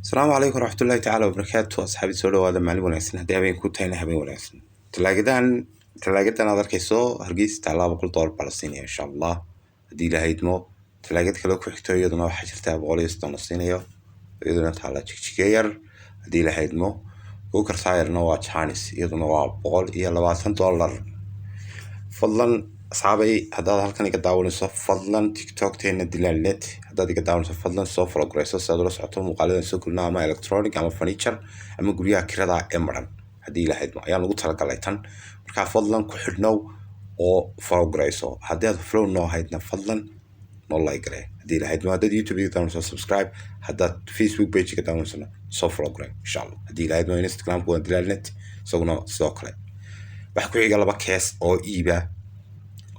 Asalaamu calaykum waraxmatullaahi tacaala wabarakaatu. Asxaabi, soo dhawaada. Maalin wanaagsan haddii habeen ku tahayna, habeen wanaagsan. Talaagadan aad arkayso Hargeysa taallaa $100 baa la siinaya, insha Allah, haddii Ilaahay idmo. Talaagad kale ku xigto iyaduna waxaa jirta 130 la siinayo, iyaduna taalla Jigjiga Yar, haddii Ilaahay idmo. Cooker Tyrena waa Janis, iyaduna waa $120. Fadlan asxaabay, haddaad halkan iga daawanayso, fadlan TikTokteena Dilaal Net haddaad iga daawanayso, fadlan soo follow garayso si aad ula socoto muuqaaladan soo gelino, ama electronic ama furniture ama guryaha kirada ee maran, haddii Ilaahay idmo, ayaan ugu talagalay tan. Markaa fadlan ku xidhnow oo follow garayso. Haddii aad follow noo ahaydna, fadlan noo like garee, haddii Ilaahay idmo. Haddaad YouTube iga daawanayso, subscribe. Haddaad Facebook page iga daawanaysona, soo follow garee, insha Allah, haddii Ilaahay idmo. Instagramku waa Dilaal Net isaguna sidoo kale. Waxaa ku xiga laba kees oo iiba,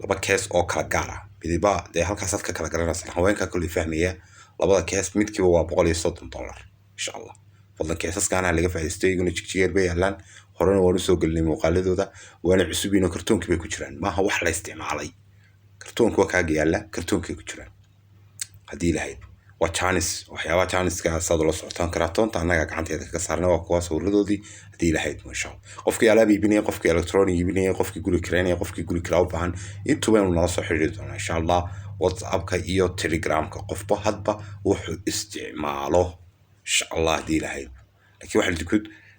laba kees oo kala gaar ah. Midiba dee halkaasaad ka kala garanaysaa, haweenkaa kolley fahmaya. Labada kees midkiiba waa $130, insha Allah. Fadlan keesaskaana laga faa'iidaysto, iyaguna Jigjigeer bay yaalaan. Horena waan usoo gelinay muuqaaladooda, waana cusub yihiin oo kartoonkii bay ku jiraan. Maaha wax la isticmaalay, kartoonka waa kaaga yaalla, kartoonkay ku jiraan, haddii lahayd. Waa janis, waxyaabaha janiska saad ula socotaan. Karatoonta annaga gacanteeda kaga saarnay, waa kuwa sawiradoodii, haddii lahayd, insha Allah. Qofkii alaab iibinaya, qofkii electronic iibinaya, qofkii guri kireynaya, qofkii guri kiraa u baahan, intuba inuu nala soo xiriiri doonaa, insha Allah, WhatsAppka iyo Telegramka, qofba hadba wuxuu isticmaalo, insha Allah, haddii lahayd. Laakiin waxaan idinku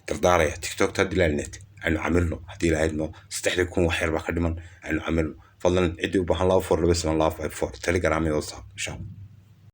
dardaaraya TikTokta Dilaalnet aynu camirno, haddii lahaydno. 3000 wax yar baa ka dhiman, aynu camirno fadlan. Ciddii u baahan, 2427254, Telegram iyo WhatsApp, insha Allah.